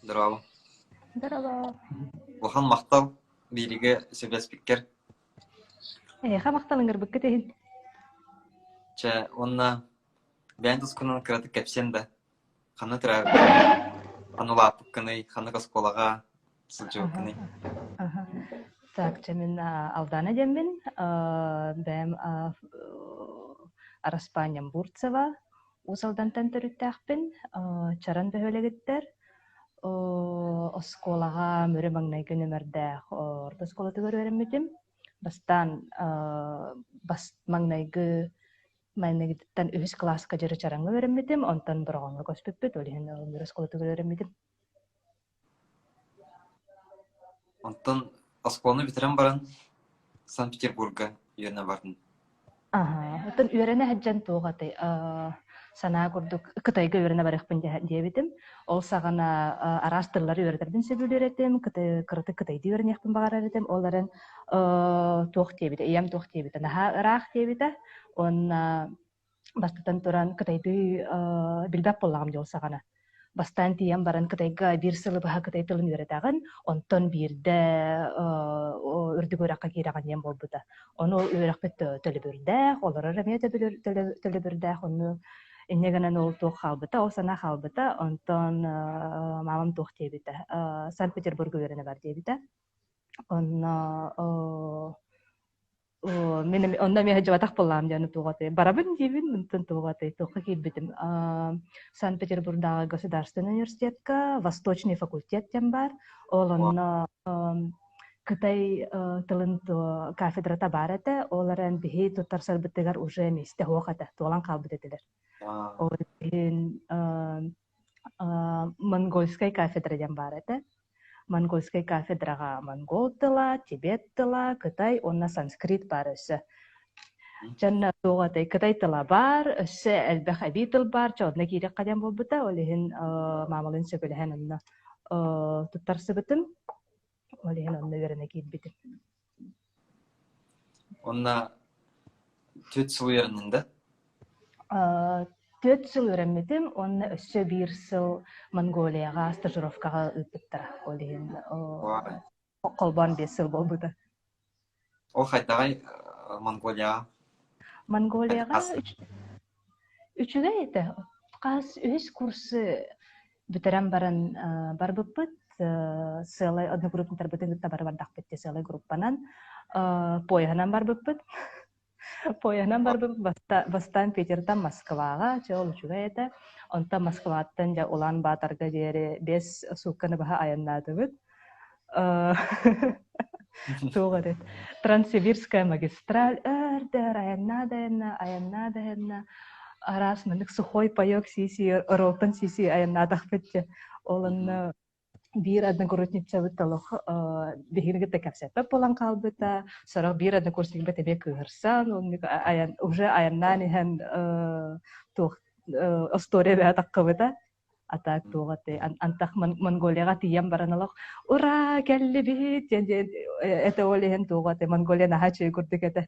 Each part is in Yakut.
Дорообо. Дорообо. Улахан махтал бииригэ сөбүлэспиккэр. Эйиэхэ махтал ыҥырбыккыт иһин. Чэ, уонна бэйэн тускунан кыратык кэпсиэн да. Ханна төрөөбүккүнүй? Ханна улааппыккыный? Ханнык оскуолаҕа сылдьыбыккыный? Так, чэ мин Алдана диэммин. Бэйэм араспаанньам Бурцева. Уус Алдантан төрүттээхпин. Чаран бөһүөлэгиттэр. Оскуолаҕа Мүрү маҥнайгы нүмердээх орто оскуолатыгар үөрэммитим. Бастаан маҥнайгы маҥнайгытыттан үһүс кылааска дьиэри Чараҥҥа үөрэммитим, онтон Бороҕоҥҥо көспүппүт, ол иһин Мүрү оскуолатыгар үөрэммитим. Онтон оскуоланы бүтэрэн баран Санкт-Петербурга үөрэнэ бардым. Аһаа, оттон үөрэнэ сылдьан туох этэй, санаа курдук Кытайга үөрэнэ барыахпын диэбитим. Ол саҕана араас тыллары үөрэтэрбин сөбүлүүр этим, кыратык кытайдыы үөрэниэхпин баҕарар этим. Ол эрэн туох диэбитэ, ийэм туох диэбитэ, наһаа ыраах диэбитэ. Уонна бастатан туран кытайдыы билбэт буоллаҕым дьол саҕана. Бастаан тиийэн баран Кытайга биир сылы быһа кытай тылын үөрэтэҕин, онтон биирдэ үрдүк үөрэххэ киирэҕин диэн буолбута. Ону үөрэхпит төлөбүрдээх, олорор эмиэ төлөбүрдээх, ону инньэ гынан ол туох хаалбыта, ол санаа хаалбыта. Онтон маамам туох диэбитэ, Санкт-Петербурга үөрэнэ бар диэбитэ. Онно Оо, мин эми онно эмиэ сылдьыбатах буоллаҕым диэн туох барабын диибин, онтон туох туохха киирбитим. Санкт-Петербурдааҕы государственный университетка Восточный факультет диэн баар. Ол онно Кытай тылын кафедрата баар этэ. Ол эрэн биһи туттарсарбытыгар уже миэстэ суох этэ, туолан хаалбыт этилэр. Ол иһин монгольскай кафедра диэн баар этэ. Монгольскай кафедраҕа монгол тыла, тибет тыла, кытай уонна санскрит баар өссө. Дьонно туох этэй, кытай тыла баар, өссө элбэх эбии тыл баар, чэ онно киириэххэ диэн буолбута, ол иһин маамалыын сөбүлэһэн онно туттарсыбытым, ол иһин онно үөрэнэ киирбитим. Онно түөрт сыл үөрэннин да? Түөрт сыл үөрэммитим уонна өссө биир сыл Монголияҕа стажировкаҕа ыыппыттара. Ол иһин холбоон 5 сыл буолбута. Ол хайдаҕый Монголияҕа? Монголияҕа Үчүгэй этэ. Хас үһүс курсы бүтэрэн баран барбыппыт. Сыалай одногруппниктарбытын кытта бары бардахпыт дии сыалай группанан. Поеһынан барбыппыт. Поеһынан барбыппыт бастаан Питертан Москваҕа, чэ ол үчүгэй этэ. Онтон Москваттан дьэ Улаан-Баатарга диэри 5 суукканы быһа айаннаатыбыт. Туох эбит Транссибирская магистраль өр-дөр айаннаа да айаннаа, айаннаа да айаннаа араас маннык сухой паёк сии-сии роллтон сии-сии айаннаатахпыт дьэ. Ол онно биир одногруппницабыт олох биһигини кытта кэпсэппэт буолан хаалбыта. Сорох биир однокурсникбыт эмиэ кыыһырсан, оннук айан уже айаннаан иһэн туох остуоруйа бэйэ таххыбыта. А так туох этэй антах Монголияҕа тиийэн баран олох ура кэллибит диэн этэ ол иһин туох этэй Монголия наһаа үчүгэй курдук этэ.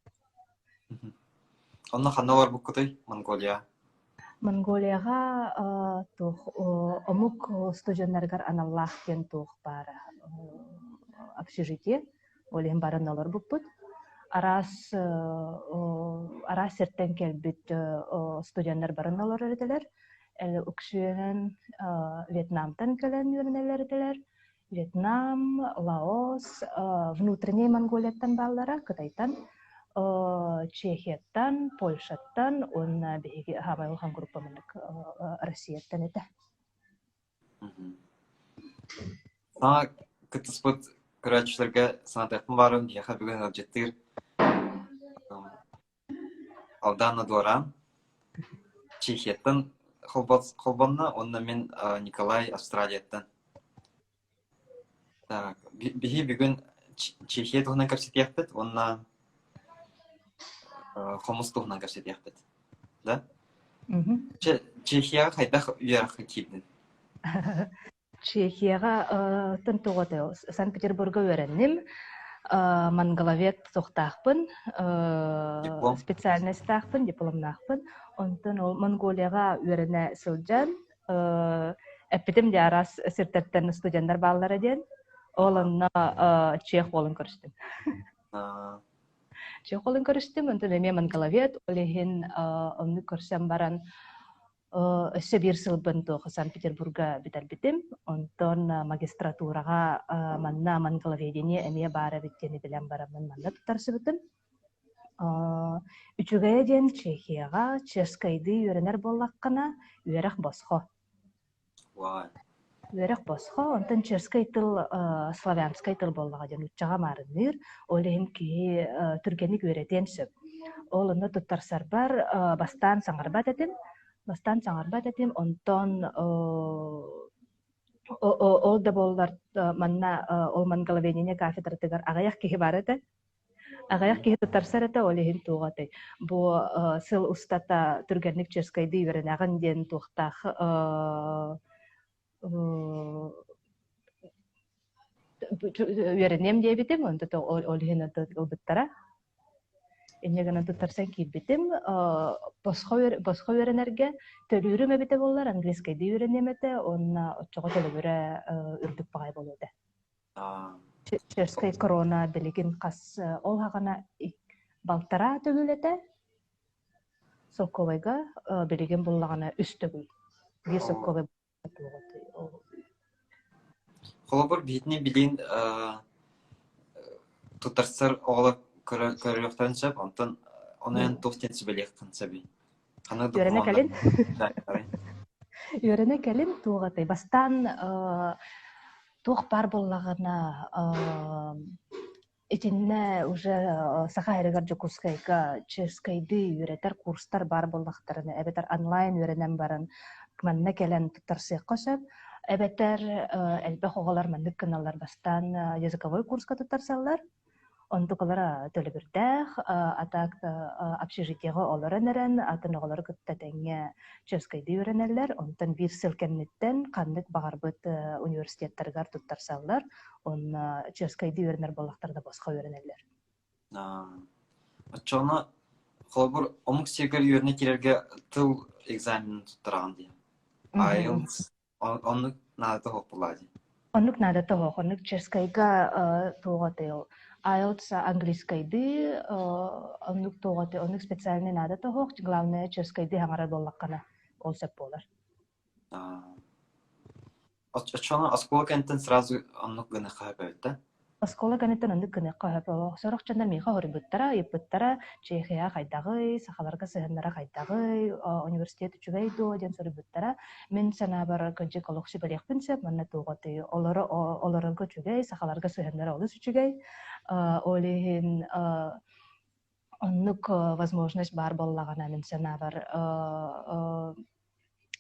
Онно ханна олорбуккутуй Монголия? Монголияҕа туох омук студеннарыгар аналлаах диэн туох баара общежитие ол иһин баран олорбуппут. Араас араас сиртэн кэлбит студеннар баран олорор этилэр. Үксүөн Вьетнамтан кэлэн үөрэнэллэр этилэр. Вьетнам, Лаос, внутренняя Монголияттан бааллара, Кытайтан, Чехияттан, Польшаттан уонна биһиги саамай улахан группа маннык Россияттан этэ. Саҥа кыттыспыт көрөөччүлэргэ санатыахпын баарын биһиэхэ бүгүн ыалдьыттыыр Алдаана Дуораан Чехияттан холбонно уонна мин Николай Австралияттан. Так, биһи бүгүн Чехия туһунан кэпсэтиэхпит уонна хомус туһунан кэпсэтиэхпит. Да? Чехияҕа хайдах үөрэххэ киирдин? Чехияҕа тоҕо Санкт-Петербурга үөрэнним. Монголовед суохтаахпын, специальностаахпын, дипломнаахпын. Онтон ол Монголияҕа үөрэнэ сылдьан, Эппитим дии араас сирдэртэн студеннар бааллара диэн. Ол онно чех уолун көрүстүм. Чех уолун көрүстүм, онтон эмиэ монголовед, ол иһин оннук көрсөн баран өссө биир сылбын туох Санкт-Петербурга бүтэрбитим. Онтон магистратураҕа манна монголоведение эмиэ баар эбит диэни билэн бараммын манна туттарсыбытым. Үчүгэйэ диэн Чехияҕа чешскайдыы үөрэнэр буоллаххына, үөрэх босхо. Үөрэх босхо, онтон чешскэй тыл славянскай тыл буоллаҕа диэн нууччаҕа маарынныыр, ол иһин киһи түргэнник үөрэтиэн сөп. Ол онно туттарсарбар бастаан саҥарбат этим, бастаан саҥарбат этим, онтон ол да буоллар манна ол монголоведение кафедратыгар аҕыйах киһи баар этэ. Аҕыйах киһи туттарсар этэ, ол иһин туох этэй, бу сыл устата түргэнник чешскайдыы үөрэнэҕин диэн туохтаах үөрэниэм диэбитим, онто ол иһин ылбыттара. Инньэ гынан туттарсан киирбитим. Босхо босхо үөрэнэргэ төлүүрүм эбитэ буоллар, английскайдыы үөрэниэм этэ уонна оччоҕо төлөбүрэ үрдүк баҕайы буолуо этэ. Чешскэй корона билигин хас ол хаҕана балтараа төгүл этэ солкуобайга билигин буллаҕына үс төгүл биир солкуобай Холобур, биһитини билин туттарсар оҕолор көрүөхтэрин сөп, онтон ону эн туох диэн сүбэлиэххин сөбүй? Ханнык Үөрэнэ докумуоннар кэлин. Үөрэнэ кэлин туох этэй? Бастаан туох баар буоллаҕына итиннэ уже Саха сиригэр Дьокуускайга чешскайдыы үөрэтэр курстар баар буоллахтарына эбэтэр онлайн үөрэнэн баран манна кэлэн туттарсыахха сөп. Эбэтэр элбэх оҕолор маннык гыналлар бастаан языковой курска туттарсаллар. Онтукалара төлөбүрдээх, а так общежитиеҕа олорон эрэн атын оҕолору кытта тэҥҥэ чешскайдыы үөрэнэллэр. Онтон биир сыл кэнниттэн ханнык баҕарбыт университеттарыгар туттарсаллар. Онно чешскайдыы үөрэнэр буоллахтарына босхо үөрэнэллэр. Оччоҕуна холобур омук сиригэр үөрэнэ киирэргэ тыл экзаменын туттараҕын дии. IELTS Оннук наадата суох буоллаҕа дии. Оннук наадата суох. Оннук чешскайга туох этэй ол IELTS английскайдыы оннук туох этэй оннук специальный наадата суох. Главное чешскайдыы хаҥарар буоллаххына ол сөп буолар. Оччоҕуна оскуола кэнниттэн сразу оннук гыныахха сөп эбит да? Оскуола кэнниттэн оннук гыныахха сөп. Сорох дьоннор миэхэ хоруйбуттара, ыйыппыттара, Чехия хайдаҕый, сахаларга сыһыаннара хайдаҕый, университет үчүгэй дуо диэн суруйбуттара. Мин санаабар, кырдьык олох сүбэлиэхпин сөп, манна туох этэй, олоро олорорго үчүгэй, сахаларга сыһыаннара олус үчүгэй. Ол иһин оннук возможность баар буоллаҕына, мин санаабар,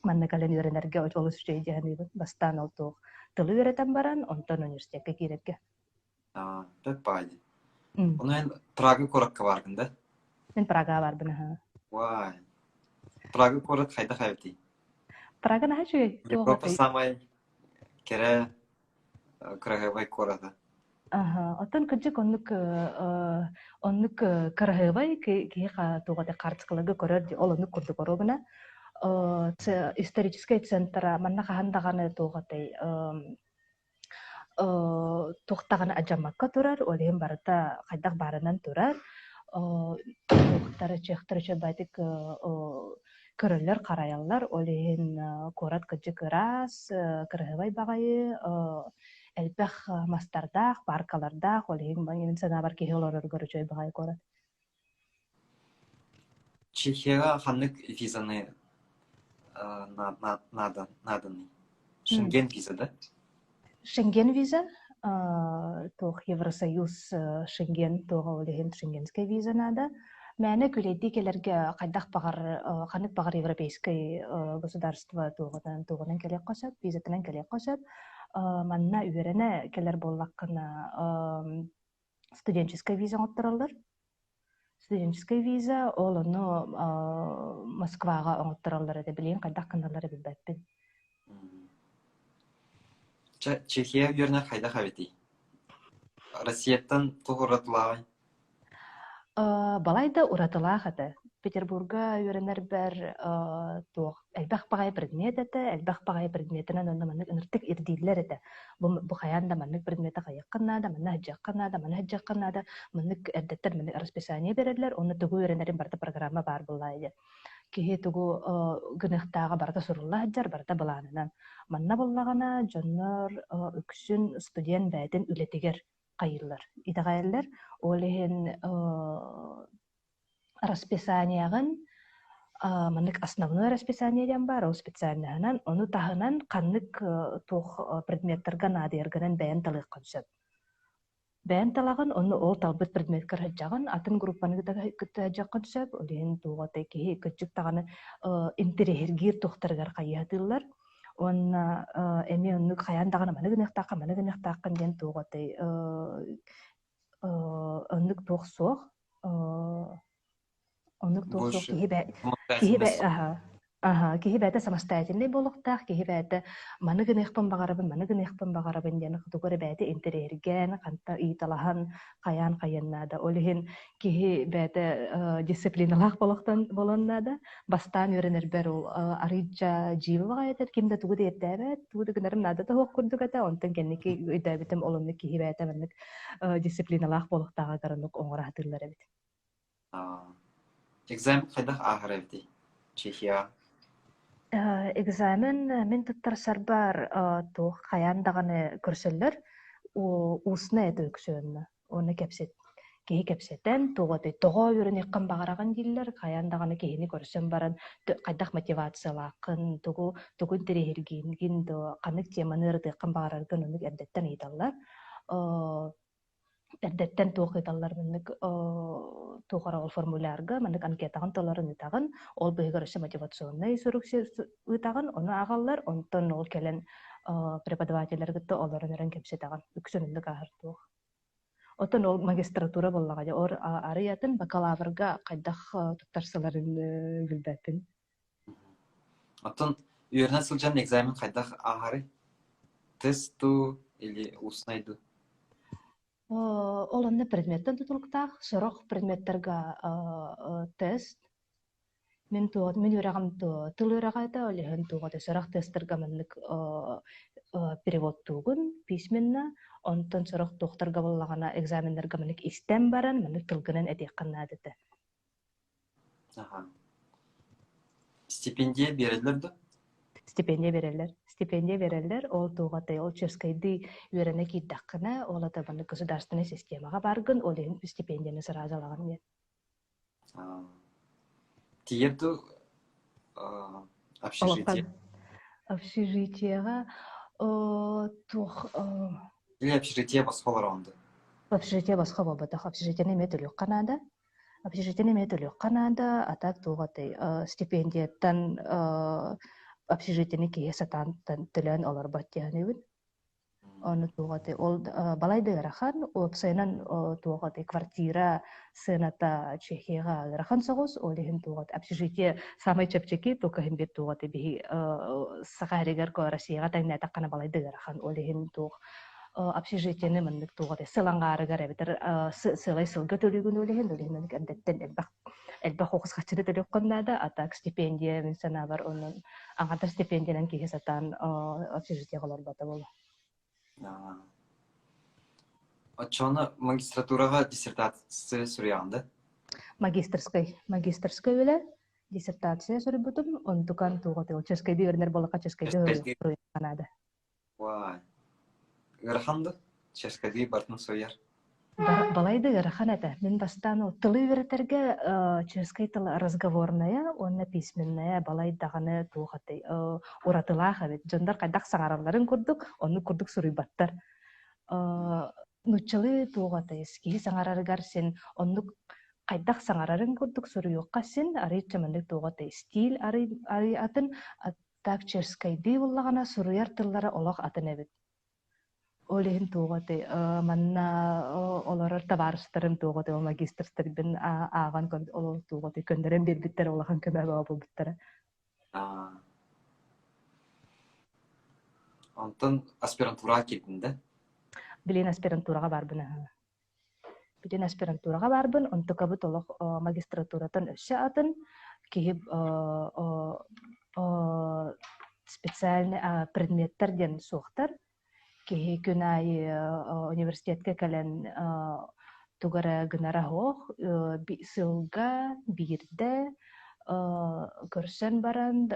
манна кэлэн үөрэнэргэ олус үчүгэй дии саныыбын. Бастаан ол туох тылы үөрэтэн баран, онтон университекка киирэргэ. Аа, бэрт баҕайы. Ону эн Прага куоракка бааргын да? Мин Прагаҕа барбын аһа. Вай. Прага куорат хайдах эбитий? Прага наһаа үчүгэй. Туох Европа этэй? самай кэрэ, кыраһыабай куората. Аха, оттон кырдьык оннук оннук кыраһыабай киһи туох этэ хаартыскаларга көрөр дии ол оннук курдук оруобуна историческай центра манна хаһан даҕаны туох этэй туох даҕаны алдьаммакка турар, ол иһин барыта хайдах баарынан турар. Туохтара чехтара үчүгэйдик көрөллөр-харайаллар, ол иһин куорат кырдьык ыраас, кыраһыабай баҕайы, элбэх мастардаах, пааркалардаах, ол иһин мин санаабар киһи олороругар үчүгэй баҕайы куорат. Чехияҕа ханнык визаны нааданый? Шенген виза да? Шенген виза, туох Евросоюз Шенген туоҕа ол иһин шенгенскэй виза наада. Мээнэ күлэйдии кэлэргэ хайдах баҕар ханнык баҕар европейскай государство туоҕунан туоҕунан кэлиэххэ сөп, визатынан кэлиэххэ сөп. Манна үөрэнэ кэлэр буоллаххына студенческай виза оҥоттороллор. Студенческай виза ол ону Москваҕа оҥоттороллор этэ. Билигин хайдах гыналлара билбэппин. Чехия үөрэнэр хайдах эбитий? Россияттан туох уратылааҕый? Балай да уратылаах этэ. Петербурга үөрэнэрбэр туох элбэх баҕайы предмет этэ, элбэх баҕайы предметинэн онно маннык ыныртык ирдииллэр этэ. Бу, бу хайаан да маннык предмети хайыаххын наада, манна сылдьыаххын наада, манна сылдьыаххын наада, маннык эрдэттэн маннык расписание биэрэллэр, уонна тугу үөрэнэрин барыта программа баар буоллаа диэн. Киһи тугу гыныахтааҕа барыта сурулла сылдьар, барыта былаанынан. Манна буоллаҕына дьоннор үксүн студент бэйэтин үлэтигэр хайыыллар, итэҕэйэллэр. Ол иһин Расписаниеҕын маннык основное расписание диэн баар, ол специальноһынан, ону таһынан ханнык туох предметтарга наадыйаргынан бэйэн талыаххын сөп. Бэйэн талаҕын, ону ол талбыт предметкэр сылдьаҕын, атын группаны кытта сылдьыаххын сөп, ол иһин туох этэй киһи кырдьык даҕаны интэриэһиргиир туохтарыгар хайыһатыыллар. Уонна эмиэ оннук хайаан даҕаны маны гыныахтааххын, маны гыныахтааххын диэн туох этэй оннук туох суох. Оннук туох суох Больше киһи бэ киһи бэ аһа аһа киһи бэйэтэ самостоятельнай буолуохтаах, киһи бэйэтэ маны гыныахпын баҕарабын, маны гыныахпын баҕарабын диэн тугу эрэ бэйэтэ интэриэһиргээн, ханта ыйыталаһан, хайаан хайыан наада. Ол иһин киһи бэйэтэ дисциплиналаах буолуохтан буолуон наада. Бастаан үөрэнэрбэр ол арыйдьа дьиибэ баҕайы этэр, ким да тугу да ирдээбэт, тугу да гынарым наадата суох курдук этэ. Онтон кэнники өйдөөбүтүм ол оннук киһи бэйэтэ маннык дисциплиналаах буолуохтааҕар оннук оҥоро сатыыллар эбит. Экзамен хайдах ааһар эбитий? Чехия. Экзамен мин туттарсарбар туох хайаан даҕаны көрсөллөр устно это үксүөннэ уонна кэпсэт киһи кэпсэтэн туох этэй тоҕо үөрэниэххин баҕараҕын дииллэр хайаан даҕаны киһини көрсөн баран хайдах мотивациялааххын тугу тугу интэриэһиргиигин дуо ханнык теманы ырытыаххын баҕараргын оннук эрдэттэн ыйыталлар эрдэттэн туох ыыталлар маннык туох эрэ ол формулярга маннык анкетаҕын толорон ыытаҕын ол быыһыгар өссө мотивационнай сурук ыытаҕын ону ааҕаллар онтон ол кэлэн преподавателлэри кытта олорон эрэн кэпсэтэҕин үксүн оннук ааһар туох оттон ол магистратура буоллаҕа дьэ ор арыйатын бакалаврга хайдах туттарсаларын билбэппин. Оттон үөрэнэ сылдьан экзамен хайдах ааһарый? Тест дуу или устный дуу? Ол онно предметтэн тутулуктаах. Сорох предметтэргэ тест. Мин туох мин үөрэҕим тыл үөрэҕэ этэ, ол иһин туох этэ сорох тесттэргэ маннык переводтуугун письменно, онтон сорох туохтарга буоллаҕына экзаменнарга маннык истэн баран маннык тылгынан этиэххин наада этэ. Аха. Стипендия биэрэллэр дуо? Стипендия биэрэллэр. Стипендия биэрэллэр. Ол туоҕатай, ол чешскайдыы үөрэнэ киирдэххинэ, ол ата маннык государственнай системаҕа баргын, ол иһин стипендияны сразу ылаҕын диэн. Тиийэр дуу общежитие? Общежитиеҕа туох Или общежитие босхо олороҕун дуу? Общежитие босхо буолбатах. Общежитиени эмиэ төлүөххэ наада. Общежитиени эмиэ төлүөххэ наада, а так туох этэй, стипендияттан общежитиени киһи сатаан төлөөн олорбот дии саныыбын. Ону туох этэй, ол балай да ыарахан, уопсайынан туох этэй, квартира сыаната Чехияҕа ыарахан соҕус, ол иһин туох этэй, общежитие саамай чэпчэки, только иһин биир туох этэй, биһи Саха сиригэр Россияҕа тэҥнээтэххинэ балай да ыарахан, ол иһин туох общежитиены маннык туох этэй сыл аҥаарыгар эбэтэр сыалай сылга төлүүгүн ол иһин ол иһин эрдэттэн элбэх элбэх оҕус хаччыны төлүөххүн наада а так стипендия мин санаабар онон аҥадар стипендиянан киһи сатаан общежитиеҕа олорбото буолуо. Оччоҕуна магистратураҕа диссертация суруйаҕын да? Магистерскай магистерскай үлэ диссертация суруйбутум онтукан туох этэй ческайдыы үөрэнэр буоллахха ческайдыы суруйуохха наада. Уай. Ыарахан да? Чешкадыы бартын суруйар. Балай да ыарахан этэ. Мин бастаан ол тылы үөрэтэргэ чешскэй тыл разговорная уонна письменная балай даҕаны туох этэй уратылаах эбит. Дьоннор хайдах саҥаралларын курдук, оннук курдук суруйбаттар. Нууччалыы туох этэй киһи саҥарарыгар син оннук хайдах саҥарарын курдук суруйуохха син арыйча маннык туох этэй стиль арый атын Так чешскэйдии буоллаҕына суруйар тыллара олох атын эбит. Ол иһин туох этэй манна олорор табаарыстарым туох этэй ол магистрдарбын ааҕан ол туох этэй көннөрөн биэрбиттэрэ улахан көмө буолбуттара. Онтон аспирантураҕа киирдин да? Билигин аспирантураҕа баарбын аһыы. Бүтүн аспирантураҕа баарбын, онтукабыт олох магистратураттан өссө атын киһи специальный предметтэр диэн суохтар. Киһи күн аайы университетка кэлэн тугу эрэ гынара суох, сылга биирдэ көрсөн баран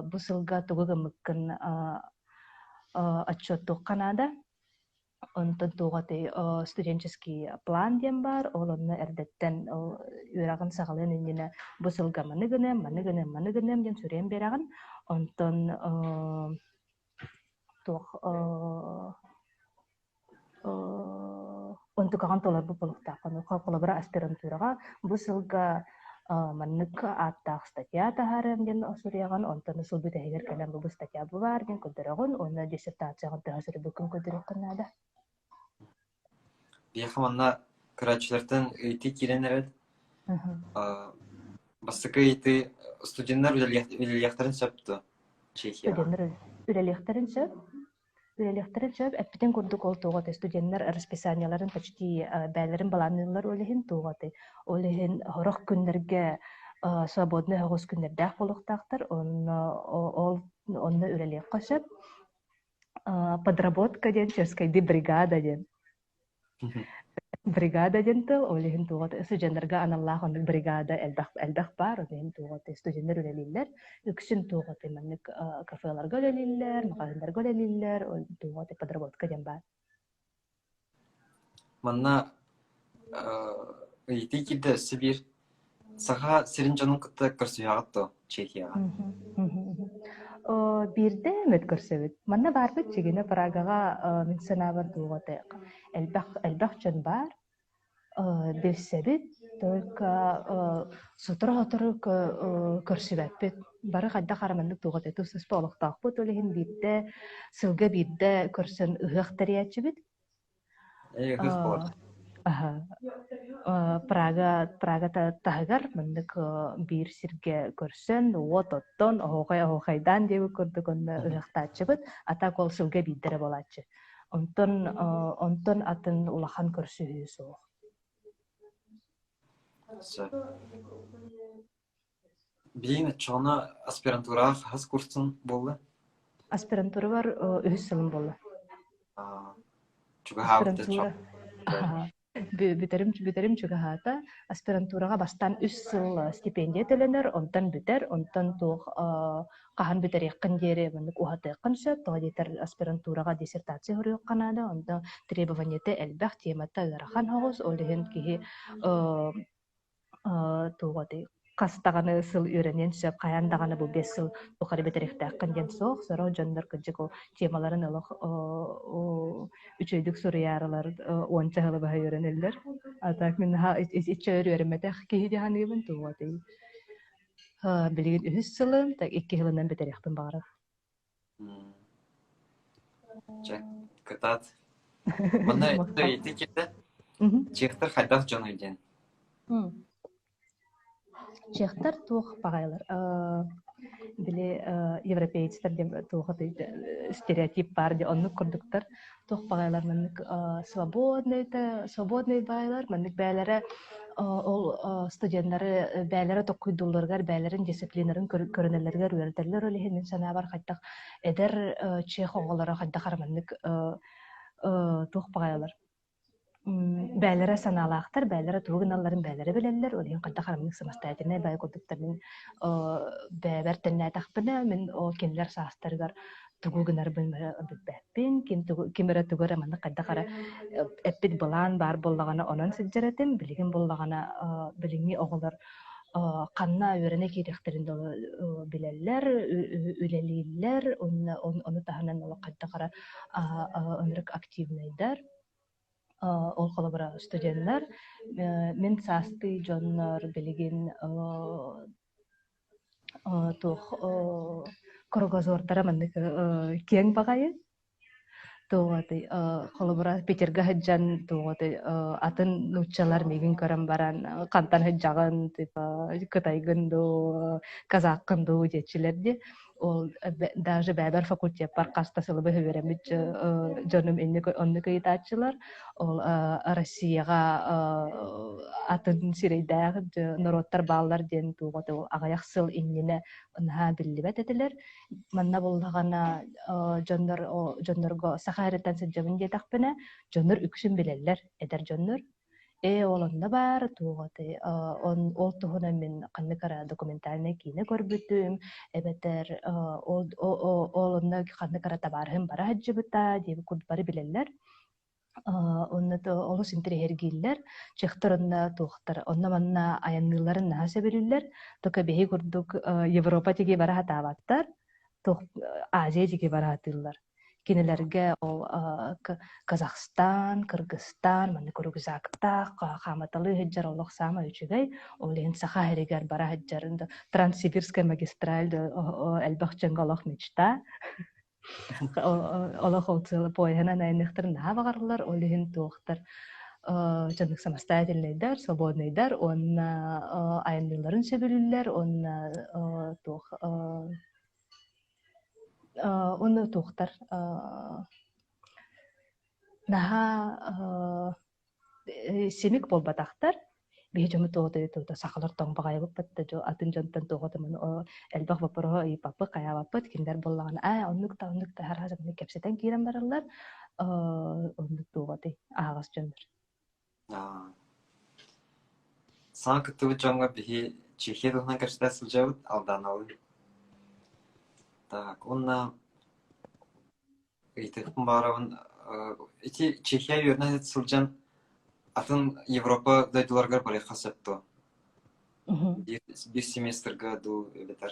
бу сылга тугу гыммыккын отчуоттуохха наада. Онтон туох этэй студенческий план диэн баар, ол онно эрдэттэн ол үөрэҕин саҕалыан иннинэ бу сылга маны гыныам, маны гыныам, маны гыныам диэн суруйан биэрэҕин. Онтон туох онтукаҕын толорбут буолуохтааххын. Холобура аспирантураҕа бу сылга маннык ааттаах статья таһаарыам диэн суруйаҕын, онтон сыл бүтэһигэр кэлэн бу статья бу баар диэн көрдөрөҕүн уонна диссертацияҕын төһө суруйбуккун көрдөрүөххүн наада. Биһиэхэ манна көрөөччүлэртэн ыйытыы киирэн эрэр. Бастакы ыйытыы студеннар үлэлиэхтэрин сөп дуо? Чехияҕа. Студеннар үлэлиэхтэрин сөп. Үлэлиэхтэрин сөп. Эппитин курдук ол туох этэй студеннар расписаниеларын почти бээлэрин былаанныыллар ол иһин туох этэй. Ол иһин сорох күннэргэ свободный оҕус күннэрдээх буолуохтаахтар. Онно ол онно үлэлиэххэ сөп. Подработка диэн чешскайдыы бригада диэн. Бригада диэн тыл, ол иһин туох студеннарга аналлаах оннук бригада элбэх элбэх баар, ол иһин туох студеннар үлэлииллэр. Үксүн туох маннык кафеларга үлэлииллэр, маҕаһыыннарга үлэлииллэр, ол туох подработка диэн баар. Манна ыйытыы киирдэ өссө биир Саха сирин дьонун кытта көрсүһэҕит дуо Чехияҕа? Биирдэ эмит көрсөбүт. Манна баарбыт чигинэ Прагаҕа мин санаабар туох элбэх элбэх дьон баар. Билсэбит, только сотору-сотору көрсүбэппит. Бары хайдах эрэ маннык туох этэ тус-туспа олохтоохпут, ол иһин биирдэ сылга биирдэ көрсөн ыһыах тэрийээччибит. Ыһыах буолар. Прага Прага таһыгар маннык биир сиргэ көрсөн, уот оттон, оһуохай оһуохайдаан диэбит курдук онно ыһыахтааччыбыт. А так ол сылга биирдэ эрэ буолааччы. Онтон онтон атын улахан көрсүһүү суох. Сөп. Билигин оччоҕуна аспирантураҕа хаһыс курсун буолла? Аспирантурабар үһүс сылым буолла. Чугаһаабыта Аспирантура бүтэрим бүтэрим чугаһаата. Аспирантураҕа бастаан үс сыл стипендия төлөнөр, онтон бүтэр, онтон туох хаһан бүтэриэххин диэри маннык уһатыаххын сөп. Тоҕо диэтэр аспирантураҕа диссертация суруйуохха наада, онно требованиета элбэх, темата ыарахан соҕус, ол иһин киһи туох этэй хас даҕаны сыл үөрэниэн сөп, хайаан даҕаны бу 5 сыл тухары бүтэриэхтээххин диэн суох. Сорох дьоннор кырдьык ол темаларын олох үчүгэйдик суруйаарылар уонча сылы быһа үөрэнэллэр. А так мин наһаа иччэ өр үөрэммэтэх киһи дии саныыбын туох этэй билигин үһүс сылым, так икки сылынан бүтэриэхпин баҕарабын. Чэ, кытаат. Манна ити киирдэ. Чехтэр хайдах дьоной диэн? Чехтар туох баҕайылар? Били европеецтэр диэн туох стереотип баар дии оннук курдуктар. Туох баҕайылар маннык свободный свободный баҕайылар маннык бэйэлэрэ ол студеннары бэйэлэрэ токкуйдуулларыгар бэйэлэрин дисциплиналарын көрүнэллэригэр үөрэтэллэр ол иһин мин санаабар хайдах эдэр чех оҕолоро хайдах эрэ маннык туох баҕайылар Бэйэлэрэ санаалаахтар, бэйэлэрэ тугу гыналларын бэйэлэрэ билэллэр, ол иһин хайдах арамнык самостоятельнай бэйэ курдуктар мин бэйэбэр тэннээтэхпинэ, мин ол кинилэр саастарыгар тугу гынарбын билбэппин, ким тугу ким эрэ тугу эрэ маннык хайдах эрэ эппит былаан баар буоллаҕына онон сылдьар этим, билигин буоллаҕына билиҥҥи оҕолор ханна үөрэнэ киириэхтэрин да билэллэр, үлэлииллэр, уонна ону таһынан олох хайдах эрэ ынырык активнайдар. Ол холобура студеннар мин саастыы дьоннор билигин туох кругозордара маннык киэҥ баҕайы туоҕатай холобура Питерга сылдьан туоҕатай атын нууччалар миигин көрөн баран хантан сылдьаҕын типа кытайгын дуу казаххын дуу диэччилэр дии. Ол даже бэйэбэр факультеппар хас да сылы быһа үөрэммит дьонум инник оннук ыйытааччылар. Ол Россияҕа атын сирэйдээх норуоттар бааллар диэн туоҕа аҕыйах сыл иннинэ наһаа биллибэт этилэр. Манна буллаҕына дьоннор дьоннорго саха эриттэн сылдьабын диэтэхпинэ, дьоннор үксүн билэллэр, эдэр дьоннор. Ээ, ол онно баар, туоҕа ол туһунан мин ханнык эрэ документальнай киинэ көрбүтүм, эбэтэр ол ол онно ханнык эрэ табаарыһым бара сылдьыбыта диэбит курдук бары билэллэр. Онно олус интэриэһиргииллэр. Чехтар онно туохтар онно-манна айанныылларын наһаа сөбүлүүллэр. Только биһи курдук Европа диэки бара сатаабаттар, туох Азия диэки бара сатыыллар. Кинилэргэ ол Казахстан, Кыргызстан маннык рюкзактаах хааматалыы сылдьар олох саамай үчүгэй. Ол иһин Саха сиригэр бара сылдьар Транссибирская магистраль элбэх дьоҥҥо олох мечта. Олох ол поеһынан айанныахтарын наһаа баҕараллар, ол иһин туохтар дьоннук самостоятельнайдар, свободнайдар уонна айанныылларын сөбүлүүллэр уонна туох уонна туохтар наһаа симик буолбатахтар. Биһи дьоммут туоҕа сахалар тоҥ баҕайыбыппыт да дьо атын дьонтон туоҕа элбэх боппуруоһу ыйыппаппыт, хайаабаппыт. Кинилэр буоллаҕына ээ оннук да оннук да араас оннук кэпсэтэн киирэн бараллар. Оннук туоҕатай аһаҕас дьоннор. Саҥа кыттыбыт дьоҥҥо биһи Чехия туһунан кэпсэтэ сылдьабыт, Алданалыы. Так, уонна Ыйытыахпын баҕарабын, ити Чехия үөрэнэ сылдьан атын Европа дойдуларыгар барыахха сөп дуо? Биир семестрга дуу эбэтэр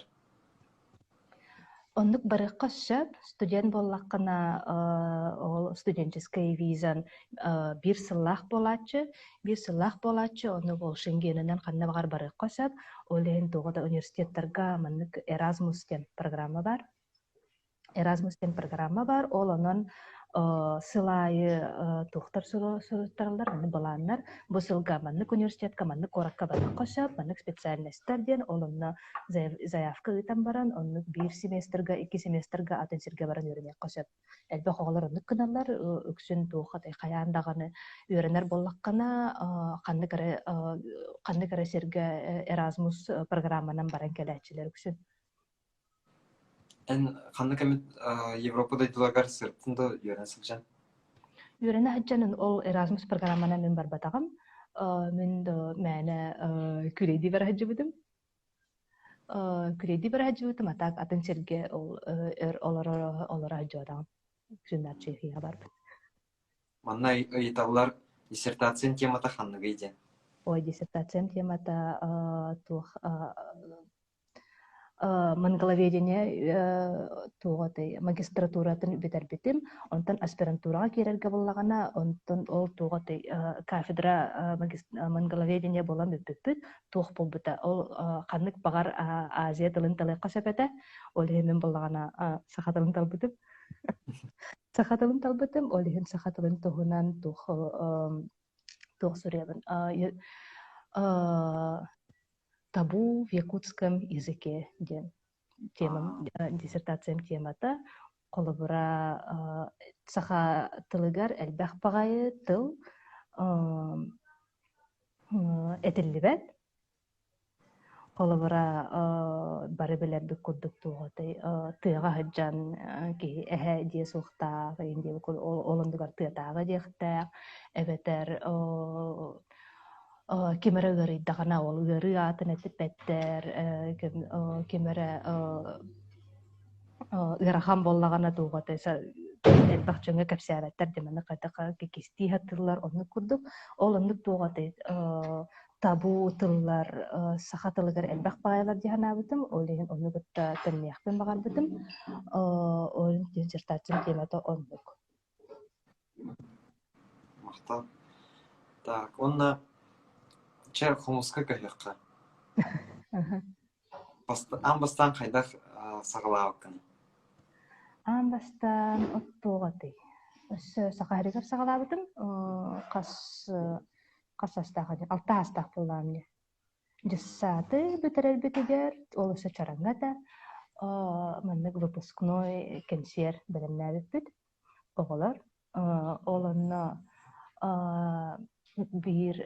Оннук барыахха сөп. Студент буоллаххына, ол студенческай визан биир сыллаах буолааччы. Биир сыллаах буолааччы, ону ол Шенгенинэн ханна баҕар барыахха сөп. Ол иһин туоҕа да университеттарга маннык Erasmus диэн программа баар. Erasmus диэн программа баар, ол онон сыл аайы туохтар суруттараллар, маннык былааннар. Бу сылга маннык университетка, маннык куоракка барыахха сөп, маннык специальностар диэн, ол онно заявка ыытан баран, оннук биир семестрга, икки семестрга атын сиргэ баран үөрэниэххэ сөп. Элбэх оҕолор оннук гыналлар, үксүн туох хайаан даҕаны үөрэнэр буоллаххына, ханнык эрэ ханнык эрэ сиргэ Erasmus программанан баран кэлээччилэр үксүн. Эн ханнык эмит Европа дойдуларыгар сырыттын да үөрэнэ сылдьан? Үөрэнэ сылдьан ол Erasmus программанан мин барбатаҕым. Мин мээнэ күрэйдии бара сылдьыбытым. Күрэйдии бара сылдьыбытым, а так атын сиргэ ол өр олоро олоро сылдьыбатаҕым. Сүннар Чехияҕа барбыт. Манна ыйыталлар диссертациян темата ханныгый диэн. Ой, диссертациям темата туох Монголоведение туоҕатай магистратуратын бүтэрбитим. Онтон аспирантураҕа киирэргэ буоллаҕына, онтон ол туоҕатай кафедра монголоведение буолан бүппүппүт. Туох буолбута ол ханнык баҕар Азия тылын талыахха сөп этэ. Ол иһин мин буоллаҕына саха тылын талбытым. Саха тылын талбытым, ол иһин саха тылын туһунан туох туох суруйабын Табу в якутском языке диэн темам, диссертациям темата. Холобура, саха тылыгар элбэх баҕайы тыл этиллибэт. Холобура, бары билэрбит курдук туоҕатай тыаҕа сылдьан киһи эһэ диэ суохтаах, ол оннугар тыатааҕы диэхтээх, эбэтэр ким эрэ ыарыйдаҕына ол ыарыы аатын этиппэттэр, ким эрэ ыарахан буоллаҕына дууһата элбэх дьоҥҥо кэпсээбэттэр диэн маннык хайдах кистии сатыыллар оннук курдук. Ол оннук туоҕатай табу тыллар саха тылыгар элбэх баайалар дии санаабытым. Ол иһин ону кытта тэҥниэхпин баҕарбытым. Ол диссертациям темата оннук. Махтал. Так, уонна чэ хомуска көһүөххэ. Аан бастаан хайдах саҕалаабыккыный? Аан бастаан оттуоҕатай. Өссө саха сиригэр саҕалаабытым. Хас хас саастаах алта саастаах буоллаҕым дии. Дьыссааты бүтэрэрбитигэр, ол өссө чараҥҥа этэ. Маннык выпускной кэнсиэр бэлэмнээбиппит оҕолор. Ол онно биир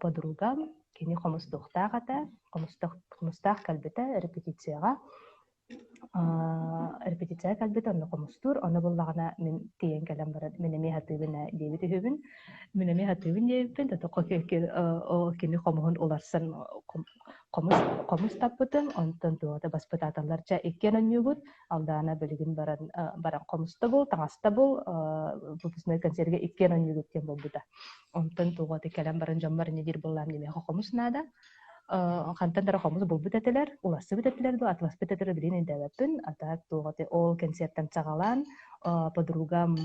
подругам кини хомустуохтаах этэ, хомустаах кэлбитэ репетицияҕа. Репетиция кэлбит, онно хомустуур, ону буллаҕына мин тиийэн кэлэн баран мин эмиэ сатыыбын ээ диэбит үһүбүн. Мин эмиэ сатыыбын диэбиппин, ол кини хомуһун уларсан хомус хомус таппытым, онтон туота баспытааталлар чэ иккиэн оонньуубут, Алдаана билигин баран баран хомуста бул, таҥаста бул, выпускной концергэ иккиэн оонньуубут диэн буолбута. Онтон туота кэлэн баран дьоммор инньэ диир буоллаам, миэхэ хомус наада. Хантан да хомус булбут этилэр, улассыбыт этилэр дуо, атыласпыт этилэр билигин өйдөөбөппүн. А так туох ол концертан саҕалаан подругам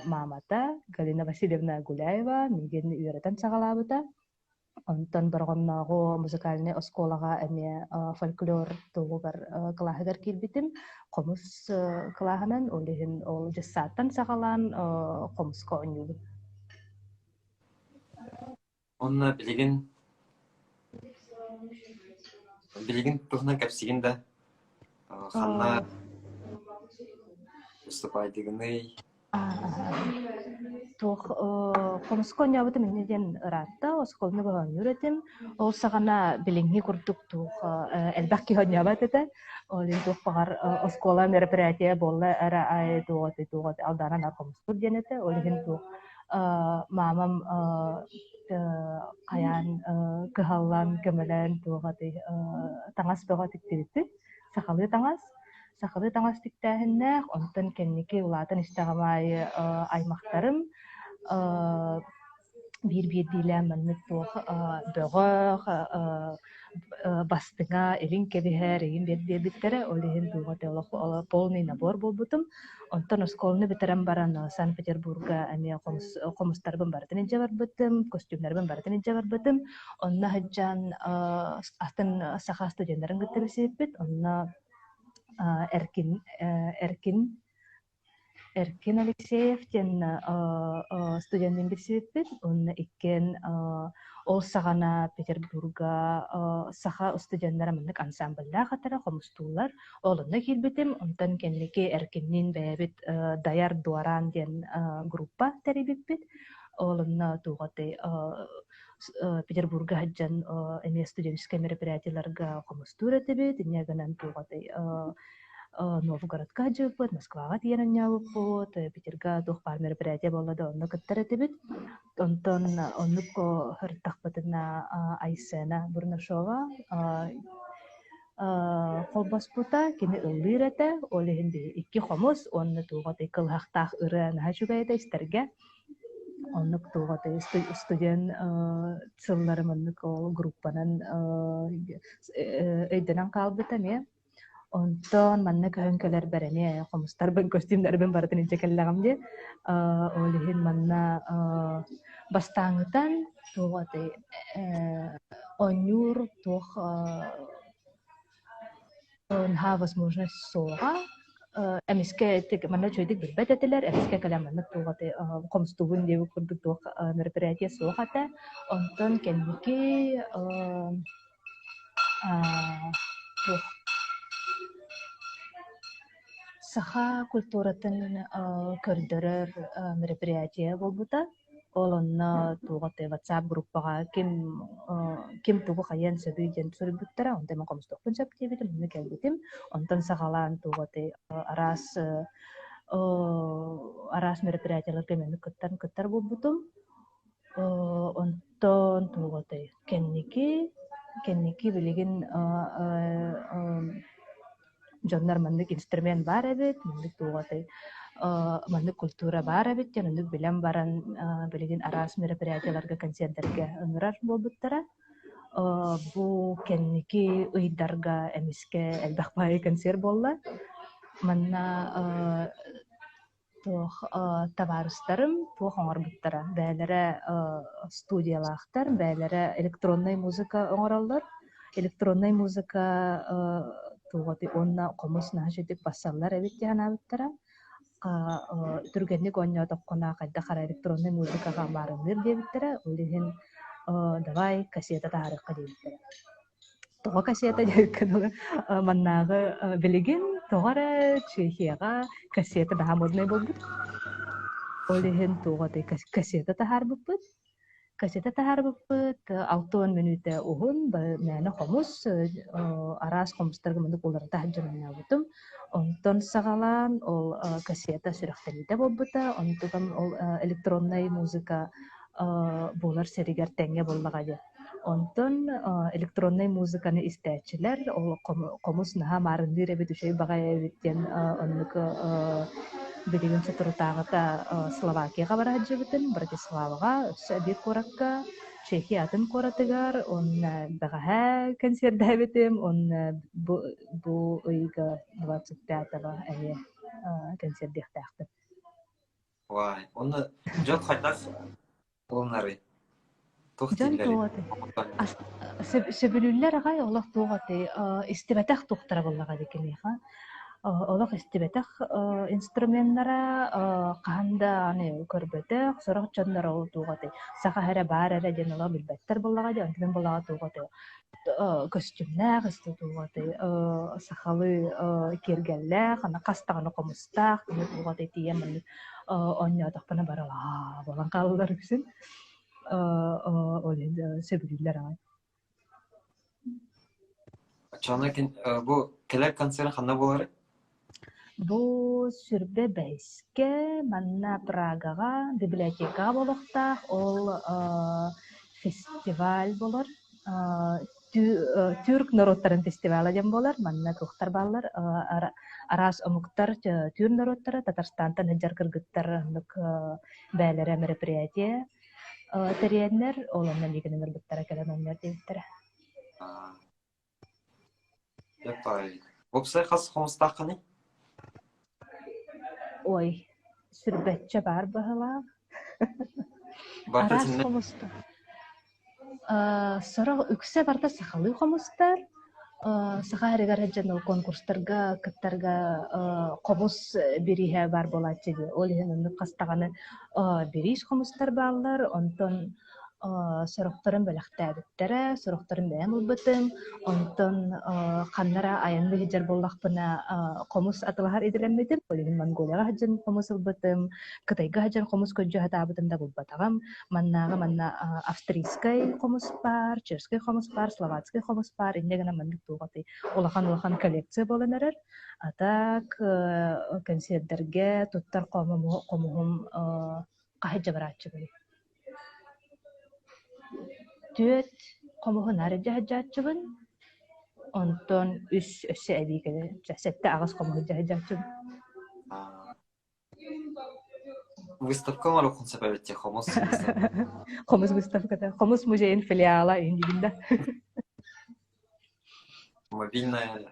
маамата Галина Васильевна Гуляева миигин үөрэтэн саҕалаабыта. Онтон Бороҕоннооҕу музыкальнай оскуолаҕа эмиэ фольклор туһугар кылааһыгар киирбитим. Хомус кылааһынан, ол иһин ол дьыссааттан саҕалаан хомуска оонньуубун. Уонна билигин билигин туһунан кэпсиигин да ханна выступайдыгыный? Туох хомуска оонньообутум инньэ диэн ыраатта, оскуоланы быһа оонньуур этим. Ол саҕана билиҥҥи курдук туох элбэх киһи оонньообот этэ. Ол иһин туох баҕар оскуола мероприятие буолла эрэ аайы туох туох Алдаана наар хомустуур диэн этэ. Ол иһин туох маамам хайаан кыһаллан, көмөлөөн туох этэй таҥас бөҕө тиктибиппит, сахалыы таҥас. Сахалыы таҥас тиктээһиннээх, онтон кэнники улаатан истэҕим аайы аймахтарым биир-биирдиилээн маннык туох бөҕөх, бастыҥа, илин кэбиһэр, игин биэрбиттэрэ. Ол иһин туох этэ олох полный набор буолбутум. Онтон оскуоланы бүтэрэн баран Санкт-Петербурга эмиэ хомустарбын барытын илдьэ барбытым, костюмнарбын барытын илдьэ барбытым. Онно сылдьан атын саха студеннарын кытта билсибиппит. Онно Эркин Эркин Эркин Алексеев диэн студенныын билсибиппит уонна иккиэн ол саҕана Петербурга саха студеннара маннык ансамбльдаах этэрэ, хомустууллар. Ол онно киирбитим, онтон кэнники Эркинниин бэйэбит Дайар Дуораан диэн группа тэрийбиппит. Ол онно туох Петербурга сылдьан эмиэ студенческай мероприятиеларга хомустуур этибит, инньэ гынан туох Новгородка сылдьыбыппыт, Москваҕа тиийэн оонньообуппут, Питерга туох баар мероприятие буолла да онно кыттар этибит. Онтон оннук сырыттахпытына Айсена Бурнашова холбоспута, кини ыллыыр этэ, ол иһин икки хомус уонна туох кылыһахтаах ырыа наһаа үчүгэй этэ истэргэ. Оннук туох студент сылларым оннук ол группанан өйдөнөн хаалбыта эмиэ. Онтон манна көһөн кэлэрбэр эмиэ хомустарбын, көстүүмнэрбин барытын илдьэ кэллэҕим дии. Ол иһин манна бастааҥҥытан туох этэй оонньуур туох наһаа возможность суоҕа. Эмискэ манна үчүгэйдик билбэт этилэр, эмискэ кэлэн маннык туох этэй хомустуубун диэбит курдук туох мероприятие суох этэ. Онтон кэнники Туох саха культуратын көрдөрөр мероприятие буолбута. Ол онно туох этэй WhatsApp группаҕа ким ким тугу хайыан сөбүй диэн суруйбуттара. Онтон мин хомустуохпун сөп диэбитим, онно кэлбитим. Онтон саҕалаан туох этэй араас араас мероприятиеларга эмиэ кыттан кыттар буолбутум. Онтон туох этэй кэнники кэнники билигин дьоннор маннык инструмент баар эбит, маннык туох этэй маннык культура баар эбит диэн оннук билэн баран билигин араас мероприятиеларга, концерттэргэ ыҥырар буолбуттара. Бу кэнники ыйдарга эмискэ элбэх баайы концерт буолла. Манна Туох табаарыстарым туох оҥорбуттара, бэйэлэрэ студиялаахтар, бэйэлэрэ электроннай музыка оҥороллор. Электроннай музыка туох уонна хомус наһаа үчүгдүк бассаллар эбит дии санаабыттара. Түргэнник оонньоотоххуна хайдах эрэ электроннай музыкаҕа маарынныыр диэбиттэрэ, ол иһин давай кассета таһаарыахха диэбиттэрэ. Тоҕо кассета диэбиккэ дылы, маннааҕы билигин тоҕо эрэ Чехияҕа кассета наһаа моднай буолбут. Ол иһин туох этэй кассета таһаарбыппыт. Кассета таһаарбыппыт 60 мүнүүтэ уһун, мээнэ хомус, араас хомустарга маннык уларыта сылдьан оонньообутум. Онтон саҕалаан ол кассета сүрэхтэниитэ буолбута. Онтукам ол электроннай музыка буолар сиригэр тэҥҥэ буоллаҕа дии. Онтон электроннай музыканы истээччилэр ол хомус наһаа маарынныыр эбит, үчүгэй баҕайы эбит диэн оннук билигин соторутааҕыта Словакияҕа бара сылдьыбытым, Братиславаҕа, өссө биир куоракка, Чехия атын куоратыгар, уонна бэҕэһээ кэнсиэрдээбитим, уонна бу, бу ыйга 25-го эмиэ кэнсиэрдиэхтээхпин. Вай, онно дьон хайдах ылынарый? Туох Дьон дииллэрий? туох этэй? Ас сөбүлүүллэр аҕай олох туох этэй истибэтэх туохтара буоллаҕа дии киниэхэ. Олох истибэтэх инструменнара хаһан да аны көрбөтөх, сорох дьоннор ол туох этэй саха эрэ баар эрэ диэн олох билбэттэр буоллаҕа дии, онтон буоллаҕа туох этэй көстүүмнээх, туох этэй сахалыы киэргэллээх, аны хас даҕаны хомустаах, туох этэй тиийэн маннык оонньоотохпуна бары аа буолан хаалаллар үксүн ол иһин сөбүлүүллэр аҕай. Оччоҕуна бу кэлэр концерт ханна буоларый? Бу сүрбэ бэһискэ манна Прагаҕа библиотекаҕа буолуохтаах ол фестиваль буолар Түүрк норуоттарын фестивала диэн буолар. Манна туохтар бааллар араас омуктар түүр норуоттара Татарстантан сылдьар кыргыттар оннук бээлэрэ мероприятие тэрийэннэр ол онно миигин ыҥырбыттара кэлэн оонньоор диэбиттэрэ. Уопсай хас хомустааххыный? Ой, сүрбэччэ баар быһыылаах. Барыта Араас итиннэ хомустар. Сорох үксэ барыта сахалыы хомустар. Саха сиригэр сылдьан ол конкурстарга кыттарга хомус бирииһэ баар буолааччы дии. Ол иһин оннук хас даҕаны бириис хомустар бааллар. Онтон сорохторун бэлэхтээбиттэрэ, сорохторун бэйэм ылбытым. Онтон ханна эрэ айанныы сылдьар буоллахпына хомус атылаһар идэлэммитим. Ол иһин Монголияҕа сылдьан хомус ылбытым, Кытайга сылдьан хомус көрдьө сатаабытым да булбатаҕым. Маннааҕы манна австрийскай хомус баар, чешскэй хомус баар, словацкай хомус баар, инньэ гынан маннык туох улахан-улахан коллекция буолан эрэр. А так кэнсиэрдэргэ туттар хомуһум хаһы дьабарааччыбый. Түөрт хомуһу наар илдьэ сылдьааччыбын, онтон үс өссө эбии кэлэ сэттэ-аҕыс хомуһу илдьэ сылдьааччыбын. Выставка оҥоруоххун сөп эбит дии, хомус выставка. Хомус выставката. Хомус музейын филиала иһин да. Мобильная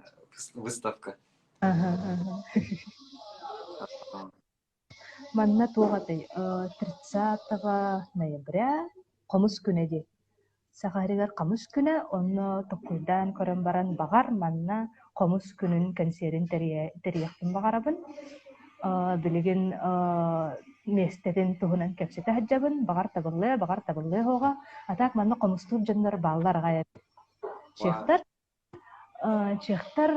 выставка. Манна туох этэй 30 ноября Хомус күнэ дии. Саха сиригэр Хомус күнэ, онно толкуйдаан көрөн баран, баҕар, манна Хомус күнүн кэнсиэрин тэрийиэхпин баҕарабын. Билигин миэстэтин туһунан кэпсэтэ сылдьабын, баҕар табыллыа, баҕар табыллыа суоҕа. А так манна хомустуур дьоннор бааллар аҕай эбит. Чехтар Чехтар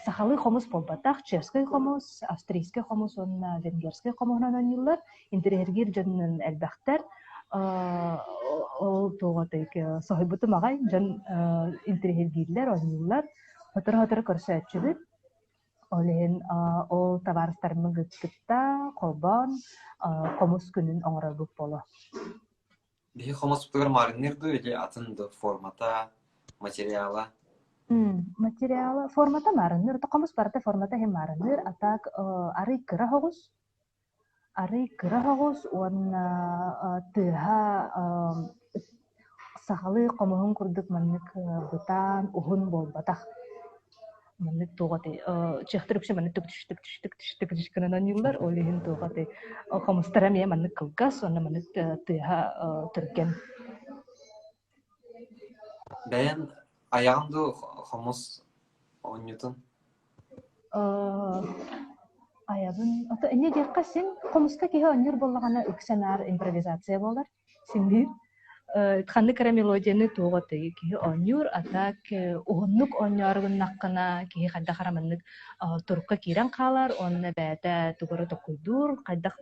сахалыы хомус буолбатах, чешскэй хомус, австрийскай хомус уонна венгерскэй хомуһунан оонньууллар. Интэриэһиргиир дьонунан элбэхтэр. Ол туоҕа соһуйбутум аҕай, дьон интэриэһиргииллэр, оонньууллар. Сотору-сотору көрсөөччүбүт. Ол иһин ол табаарыстарбын кытта холбоон хомус күнүн оҥорорбут буолуо. Биһи хомуспутугар маарынныыр дуу или атын дуу формата, материала? Материала формата маарынныыр. Хомус барыта формата иһин маарынныыр. А так арый кыра соҕус, арый кыра соҕус уонна тыаһа сахалыы хомуһун курдук маннык бытаан, уһун буолбатах. Маннык туох этэй чехтэр үксэ маннык түк түк түк түк гынан оонньууллар. Ол иһин туох этэй хомустара эмиэ маннык кылгас уонна маннык тыаһа түргэн. Бэйэн айаҕын дуу хомус оонньуутун? Айабын ото инньэ диэххэ син хомуска киһи оонньуур буоллаҕына үксэ наар импровизация буолар. Син биир. Ханнык эрэ мелодияны туох этэй киһи оонньуур, а так уһуннук оонньоору гыннаххына киһи хайдах эрэ маннык турукка киирэн хаалар уонна бэйэтэ тугу эрэ толкуйдуур, хайдах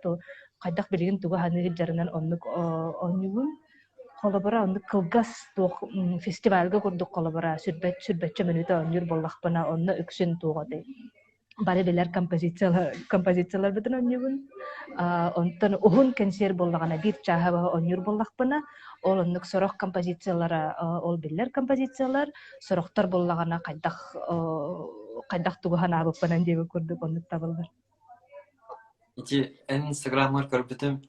хайдах билигин тугу саныы сылдьарынан оннук оонньуубун. Холобура, оннук кылгас туох фестивальга курдук холобура сүрбэччэ мүнүүтэ оонньуур буоллахпына, онно үксүн туох этэй бары билэр композицияларбытын оонньуубун. Онтон уһун кэнсиэр буоллаҕына биир чааһы быһа оонньуур буоллахпына, ол оннук сорох композициялара ол биллэр композициялар, сорохтор буоллаҕына хайдах хайдах тугу санаабыппынан диэбит курдук оннук табыллар. Ити эн инстаграмҥар көрбүтүм,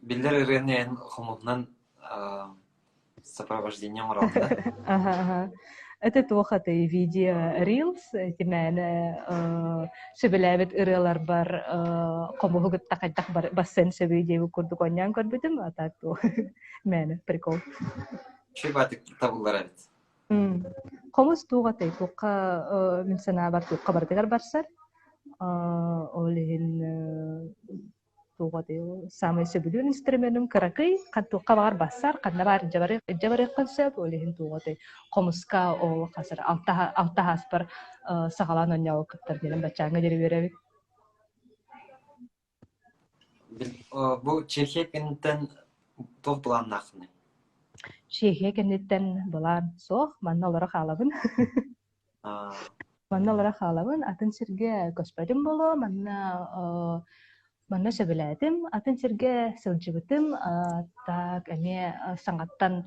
биллэр ырыаны эн хомуһунан сопровождение оҥороҕун да? Аха, аха. Это туох этэй видео Reels итимээнэ сөбүлээбит ырыаларбар хомуһу кытта хайдах бассыан сөбүй диэбит курдук оонньоон көрбүтүм, а так туох мээнэ прикол. Үчүгэй баатык табыллар эбит. Хомус туох этэй туохха мин санаабар туохха барытыгар барсар. Ол иһин туох саамай сөбүлүүр инструменым кыракый, туохха баҕар бассар, ханна баар илдьэ барыаххын сөп, ол иһин туох хомуска ол хасыр алта ааспар саҕалаан оонньообуккуттар диэн баччааҥҥа диэри үөрэбит. Бу Чехия кэнниттэн туох былааннааххыный? Чехия кэнниттэн былаан суох, манна олоро хаалабын. Манна олоро хаалабын, атын сиргэ көспөтүм буолуо, манна манна сөбүлээтим, атын сиргэ сылдьыбытым, так эмиэ саҥаттан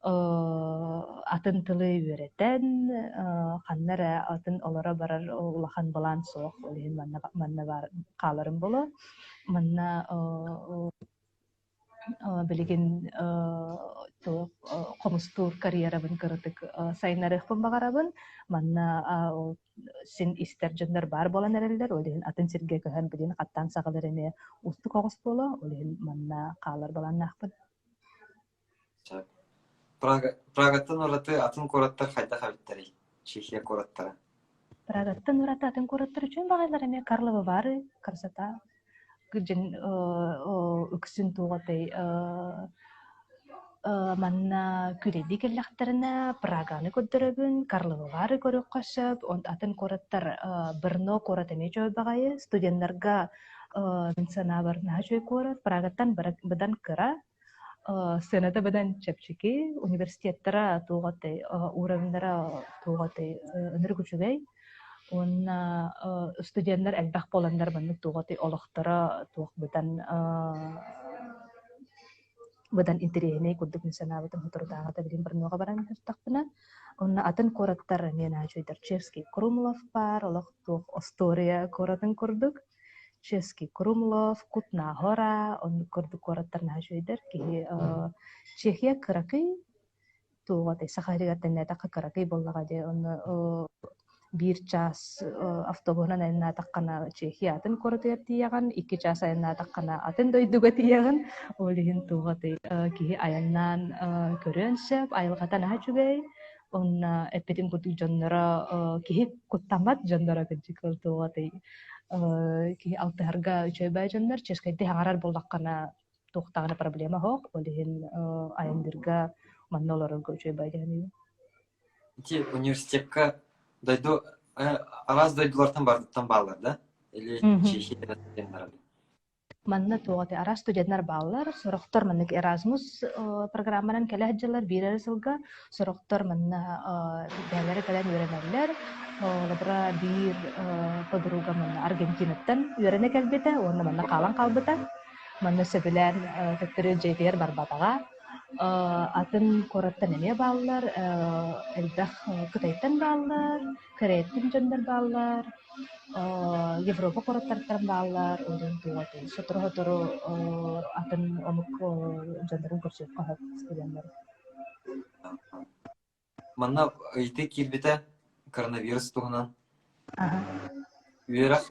атын тылы үөрэтэн, ханна эрэ атын олоро барар улахан былаан суох, ол иһин манна манна баар хааларым буолуо. Манна Билигин туох хомустуур карьерабын кыратык сайыннарыахпын баҕарабын. Манна син истэр дьоннор баар буолан эрэллэр. Ол иһин атын сиргэ көһөн билигин хаттаан саҕалар эмиэ уустук оҕус буолуо. Ол иһин манна хаалар былааннаахпын. Прага, Прагаттан ураты атын куораттар хайдах эбиттэрий? Чехия куораттара. Прагаттан ураты атын куораттар үчүгэй баҕайылар эмиэ Карловы Вары, красота. Кырдьын үксүн туох этэй манна күрэдии кэллэхтэринэ Праганы көрдөрөбүн, Карловы Вары көрүөххэ сөп, атын куораттар Брно куорат эмиэ үчүгэй баҕайы. Студеннарга мин санаабар наһаа үчүгэй куорат. Прагаттан быдан кыра, Сыаната быдан чэпчэки, университеттара туох этэй, уровеннара туох этэй ынырык үчүгэй уонна студеннар элбэх буоланнар маннык туох этэй олохторо туох быдан быдан интэриэһинэй курдук мин санаабытым соторутааҕыта билигин Барнуоҕа баран сырыттахпына. Уонна атын куораттар эмиэ наһаа үчүгэйдэр. Чешский Крумлов баар, олох туох остуоруйа куоратын курдук. Чешский Крумлов, Кутна Гора, оннук курдук куораттар наһаа үчүгэйдэр. Киһи Чехия кыракый, туох этэй, Саха сиригэр тэҥнээтэххэ кыракый буоллаҕа дии. Онно биир чаас автобуһунан айаннаатаххына Чехия атын куоратыгар тиийэҕин, 2 чаас айаннаатаххына атын дойдуга тиийэҕин. Ол иһин туох этэй, киһи айаннаан көрүөн сөп, айылҕата наһаа үчүгэй. Онно эппитим курдук дьонноро киһи куттаммат дьонноро кырдьык туох этэй киһи алтыһарга үчүгэй баай дьоннор чешкэйдии хаҥарар буоллаххына туох даҕаны проблема суох ол иһин айанныырга манна олорорго үчүгэй баай дьаһаныыбын. Ити университекка дойду араас дойдулартан барытыттан бааллар да? Или Чехия Манна туох этэй, араас студеннар бааллар, сорохтор маннык Erasmus программанан кэлэ сылдьаллар биир эрэ сылга, сорохтор манна бэйэлэрэ кэлэн үөрэнэллэр. Холобура, биир подруга манна Аргентинаттан үөрэнэ кэлбитэ уонна манна хаалан хаалбыта. Манна сөбүлээн төттөрү дьиэтигэр барбатаҕа. Атын куораттан эмиэ бааллар, элбэх Кытайтан бааллар, Кореяттан дьоннор бааллар, Европа куораттарыттан бааллар, онон туох сотору-сотору атын омук дьоннорун көрсүөххэ сөп студеннары. Манна ыйытыы киирбитэ коронавирус туһунан. Үөрэх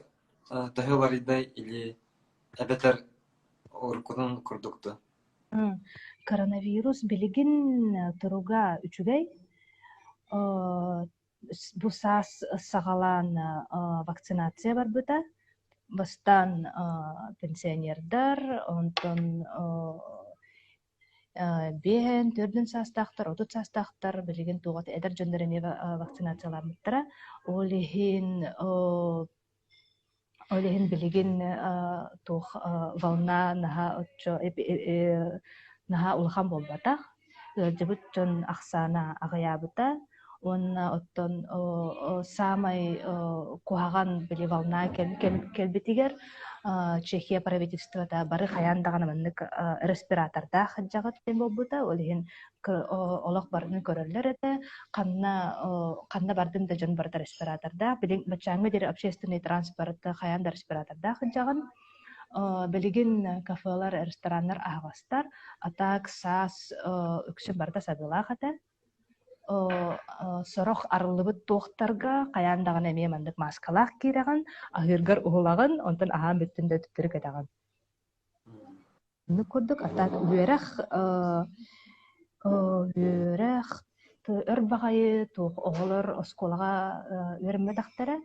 төһө уларыйда или эбэтэр уруккутун курдук дуо? Коронавирус билигин туруга үчүгэй. Бу саас саҕалаан вакцинация барбыта. Бастаан пенсионердар, онтон Биэһэн, төрдүн саастаахтар, 30 саастаахтар билигин туох эдэр дьоннор эмиэ вакцинацияламмыттара. Ол иһин ол иһин билигин туох волна наһаа оччо наһаа улахан буолбатах. Ыалдьыбыт дьон ахсаана аҕыйаабыта уонна оттон саамай куһаҕан били волна кэлбитигэр Чехия правительствота бары хайаан даҕаны маннык респиратордаах сылдьаҕыт диэн буолбута. Ол иһин олох барытын көрөллөр этэ. Ханна ханна бардын да дьон барыта респиратордаах. Билин баччааҥҥа диэри общественный транспорт хайаан да респиратордаах сылдьаҕын. Билигин кафелар, рестораннар аһаҕастар. А так саас үксүн барыта сабыылаах этэ. Сорох арыллыбыт туохтарга хайаан даҕаны эмиэ маннык мааскалаах киирэҕин, аһыыргар уһулаҕын, онтон аһаан бүттүн да төттөрү кэтэҕин. Оннук курдук, а так үөрэх үөрэх өр баҕайы туох оҕолор оскуолаҕа үөрэммэтэхтэрэ.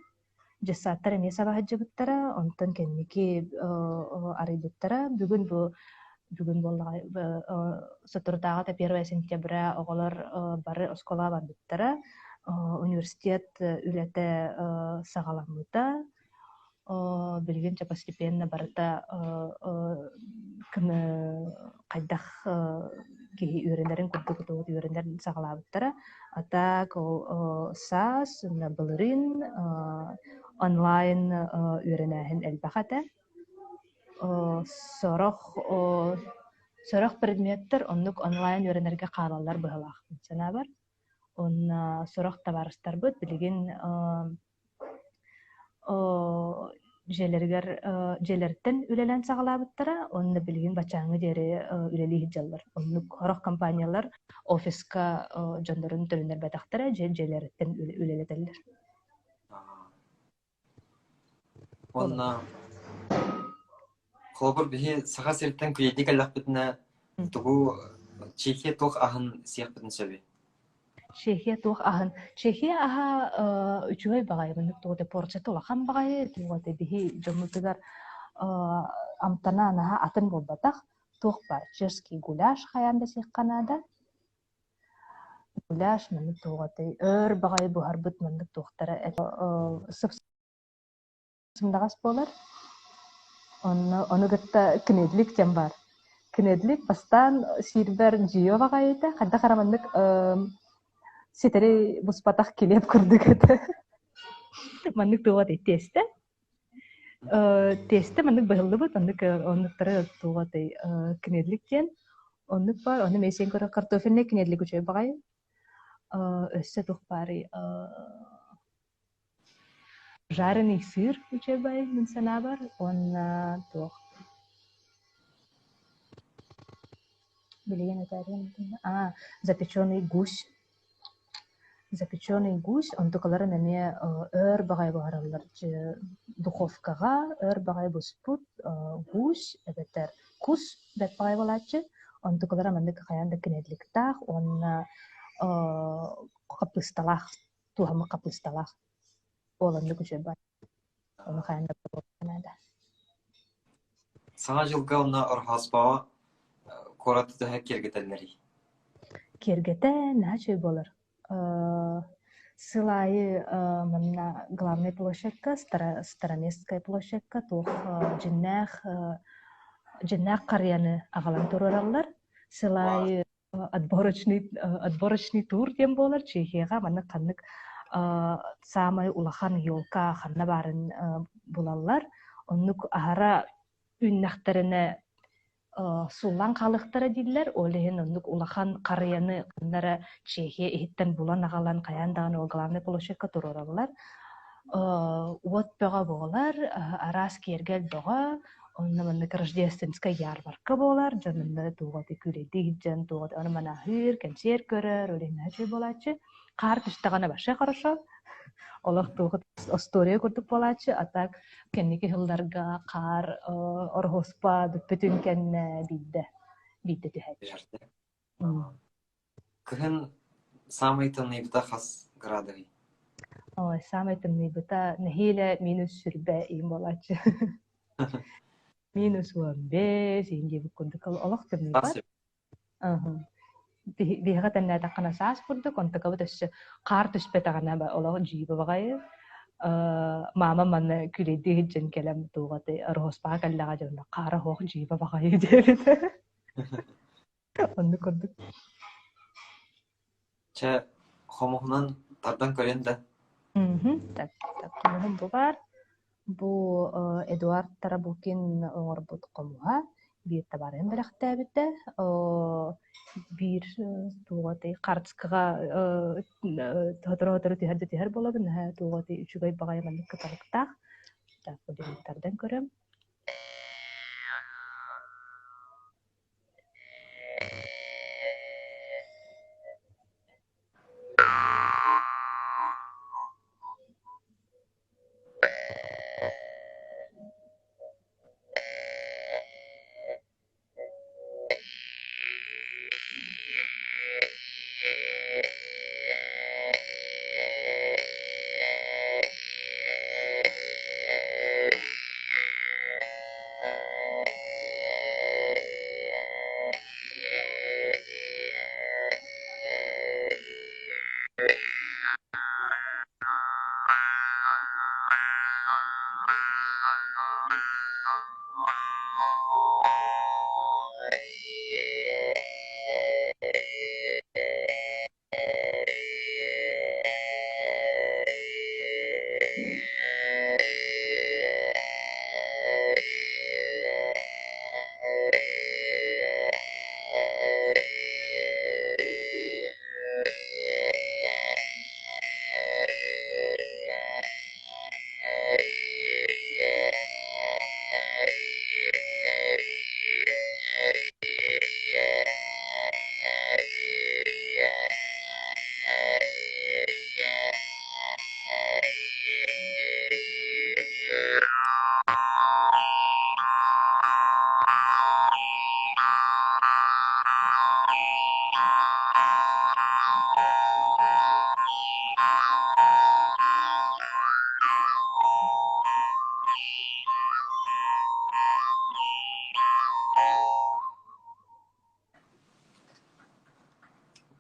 Дьыссааттар эмиэ саба сылдьыбыттара, онтон кэнники арыйбыттара. Бүгүн бу бүгүн буоллаҕа соторутааҕыта 1 сентября оҕолор бары оскуолаҕа барбыттара. Университет үлэтэ саҕаламмыта. Билигин дьэ постепенно барыта хайдах киһи үөрэнэрин курдук үөрэнэр саҕалаабыттара. А так ол саас уонна былырыын онлайн үөрэнээһин элбэх этэ. Сорох сорох предметтэр оннук онлайн үөрэнэргэ хаалаллар быһыылаах мин санаабар. Уонна сорох табаарыстарбыт билигин дьиэлэригэр дьиэлэриттэн үлэлээн саҕалаабыттара уонна билигин баччааҥҥа диэри үлэлии сылдьаллар. Оннук сорох компаниялар офиска дьоннорун төнүннэрбэтэхтэрэ, дьиэ дьиэлэриттэн үлэлэтэллэр. Уонна холобур биһи Саха сириттэн күүлэйдии кэллэхпитинэ тугу Чехия туох аһын сиэхпитин сөбүй? Чехия туох аһын? Чехия аһа үчүгэй баҕайы, маннык туох этэ порцията улахан баҕайы, туох этэ биһи дьоммутугар амтана наһаа атын буолбатах. Туох баар чешский гуляш хайаан да сиэххэ наада. Гуляш маннык туох этэй өр баҕайы буһарбыт маннык туохтара сымнаҕас буолар. Онно ону кытта кнедлик диэн баар. Кнедлик бастаан сиирбэр дьио баҕайыта, хайдах эрэ маннык ситэри буспатах килиэп курдук этэ. Маннык туох этэй тиэстэ. Тиэстэ маннык быһыллыбыт, оннук оннуктары туох этэй кнедлик диэн. Оннук баар, ону эмиэ сиэн көрөр картофельный кнедлик үчүгэй баҕайы. Өссө туох баарый Жареный сыр үчүгэй мин санаабар уонна туох билигин этээриим аа запеченный гусь запеченный гусь онтукаларын эмиэ өр баҕайы буһараллар духовкаҕа өр баҕайы буспут гусь эбэтэр кус бэрт баҕайы буолааччы онтукалара маннык хайаан да кнедликтаах уонна хаппыысталаах туһаммыт хаппыысталаах ол оннук үчүгэй баар ону хайаан да наада Саҥа дьылга уонна Ороһооспоҕо куораты төһө киэргэтэллэрий? Киэргэтэн наһаа үчүгэй буолар. Сыл аайы манна главнай площадка, Староместская площадка туох дьиннээх дьиннээх харыйаны аҕалан туруораллар. Сыл аайы отборочный отборочный тур диэн буолар Чехияҕа маннык ханнык саамай улахан елка ханна баарын булаллар оннук аһара үүннэхтэринэ сууллан хаалыахтара дииллэр ол иһин оннук улахан харыйаны ханна эрэ Чехия иһиттэн булан аҕалан хайаан даҕаны ол главный площадька туруораллар уот бөҕө буолар араас киэргэл бөҕө Онно маннык рождественскай ярмарка буолар, дьон онно туоҕа күүлэйдии сылдьан туоҕа ону-маны аһыыр, кэнсиэр көрөр, ол иһин үчүгэй буолааччы. Хаар түстэҕинэ вообще хорошо. Олох туох остуоруйа курдук буолааччы, а так кэнники сылларга хаар ороһуоспа бүппүтүн кэннэ биирдэ биирдэ түһээччи. Кыһын саамай тымныйбыта хас градуһуй? Ой, саамай тымныйбыта нэһиилэ минус 20 иин буолааччы. Минус 15 иин диэбит курдук олох тымныйбат. Биһиэхэ тэннээтэххинэ саас курдук, онтукабыт өссө хаар түспэтэҕинэ олох дьиибэ баҕайы. Маама манна күлэйдии сылдьан кэлэн туоҕатай Ороһуоспаҕа кэллэҕэ дьонно хаара суох дьиибэ баҕайы диэбитэ. Оннук курдук. Чэ, хомуһунан тардан көрүөн да. Так, так, хомуһум бу баар. Бу Эдуард Тарабукин оҥорбут хомуһа биир табаарыһым бэлэхтээбитэ. Биир туоҕатай хаартыскаҕа сотору-сотору түһэр да түһэр буолабын. Наһаа туоҕатай үчүгэй баҕайы маннык кыталыктаах. Так, бу тардан көрөм.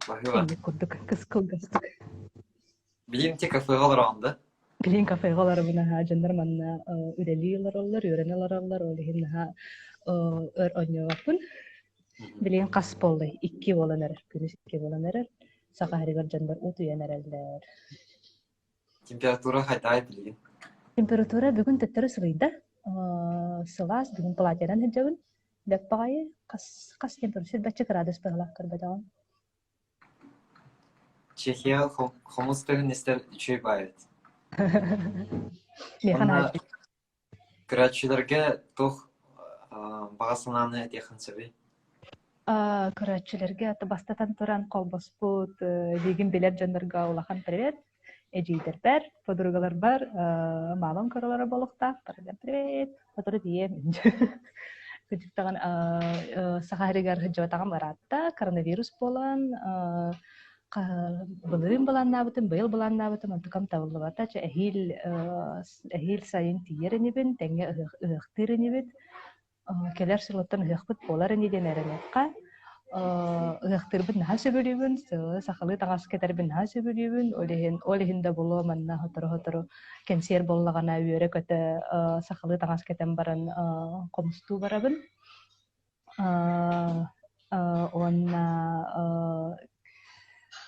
Баһыыба. Инник курдук кыс кылгастык. Билим те кафеҕа олороҕун да? Билин кафеҕа олоробун аһаа дьоннор манна үлэлии олороллор, үөрэнэ олороллор, ол иһин наһаа өр оонньообоппун. Билигин хас буоллай? Икки буолан эрэр, күнүс икки буолан эрэр. Саха сиригэр дьоннор утуйан эрэллэр. Температура хайдаҕый билигин? Температура бүгүн төттөрү сылыйда. Сылаас, бүгүн платьянан сылдьабын. Бэт баҕайы хас хас температура сүүрбэччэ кыраадыс быһыылаах көрбөтөҕүм. Чехия хомус тыһын истэр үчүгэй баайыт. Миэхэ Уонна наһаа үчүгэй. көрөөччүлэргэ туох баҕа санааны этиэххин сөбүй? Көрөөччүлэргэ бастатан туран холбоспут миигин билэр дьоннорго улахан привет. Эдьиийдэрбэр, подругаларбар, маамам көрөлөрө буолуохтаах, барыга привет, сотору тиийиэм. Кырдьыктаҕын Саха сиригэр сылдьыбатаҕым ыраатта, коронавирус буолан, былырыын былааннаабытым, быйыл былааннаабытым, онтукам табыллыбата. Чэ, эһиил эһиил сайын тиийэр инибин, тэҥҥэ ыһыахтыыр инибит. Кэлэр сылыттан ыһыахпыт буолар ини диэн эрэниэххэ. Ыһыахтыырбын наһаа сөбүлүүбүн, сахалыы таҥас кэтэрбин наһаа сөбүлүүбүн. Ол иһин, ол иһин да буолуо манна сотору-сотору кэнсиэр буоллаҕына үөрэ-көтө сахалыы таҥас кэтэн баран хомустуу барабын. Уонна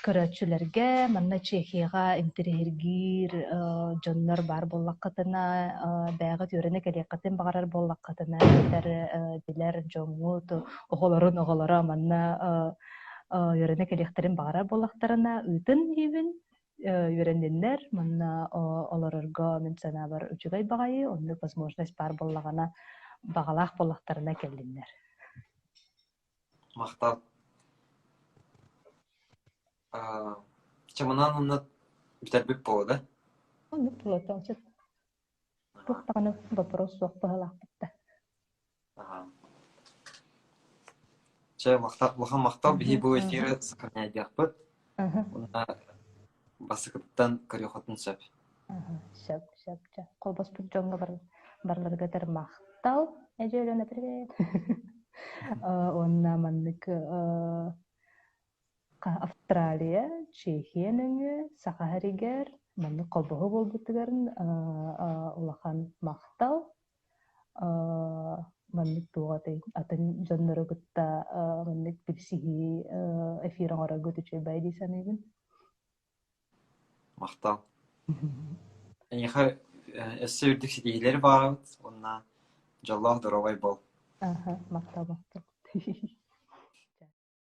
көрөөччүлэргэ манна Чехияҕа интэриэһиргиир дьоннор баар буоллаххытына, бэйэҕит үөрэнэ кэлиэххитин баҕарар буоллаххытына, эбэтэр билэр дьоҥҥут оҕолорун оҕолоро манна үөрэнэ кэлиэхтэрин баҕарар буоллахтарына, ыытын диибин. Үөрэнниннэр, манна олорорго мин санаабар үчүгэй баҕайы, оннук возможность баар буоллаҕына, баҕалаах буоллахтарына кэллиннэр. Махтал. Чаманан уонна бүтэрбит буолла да? Оннук буолуо, туох даҕаны вопрос суох быһыылаахпыт да. Чэ, улахан махтал биһи бу эфиры сохраняйдыахпыт. Уонна бастакыттан көрүөххүтүн сөп. Сөп, сөп, чэ. Холбоспут дьоҥҥо барыларыгар махтал. Эдьиий Алена, привет. Уонна маннык Австралия, Чехия нөҥүө Саха сиригэр маннык холбоһуу буолбутугар улахан махтал. Маннык туох этэй атын дьоннору кытта маннык билсиһии эфир оҥороргут үчүгэй дии саныыбын. Махтал. Эйиэхэ өссө үрдүк ситиһиилэри баҕарабыт уонна дьоллоох доруобай буол. Аха, махтал, махтал.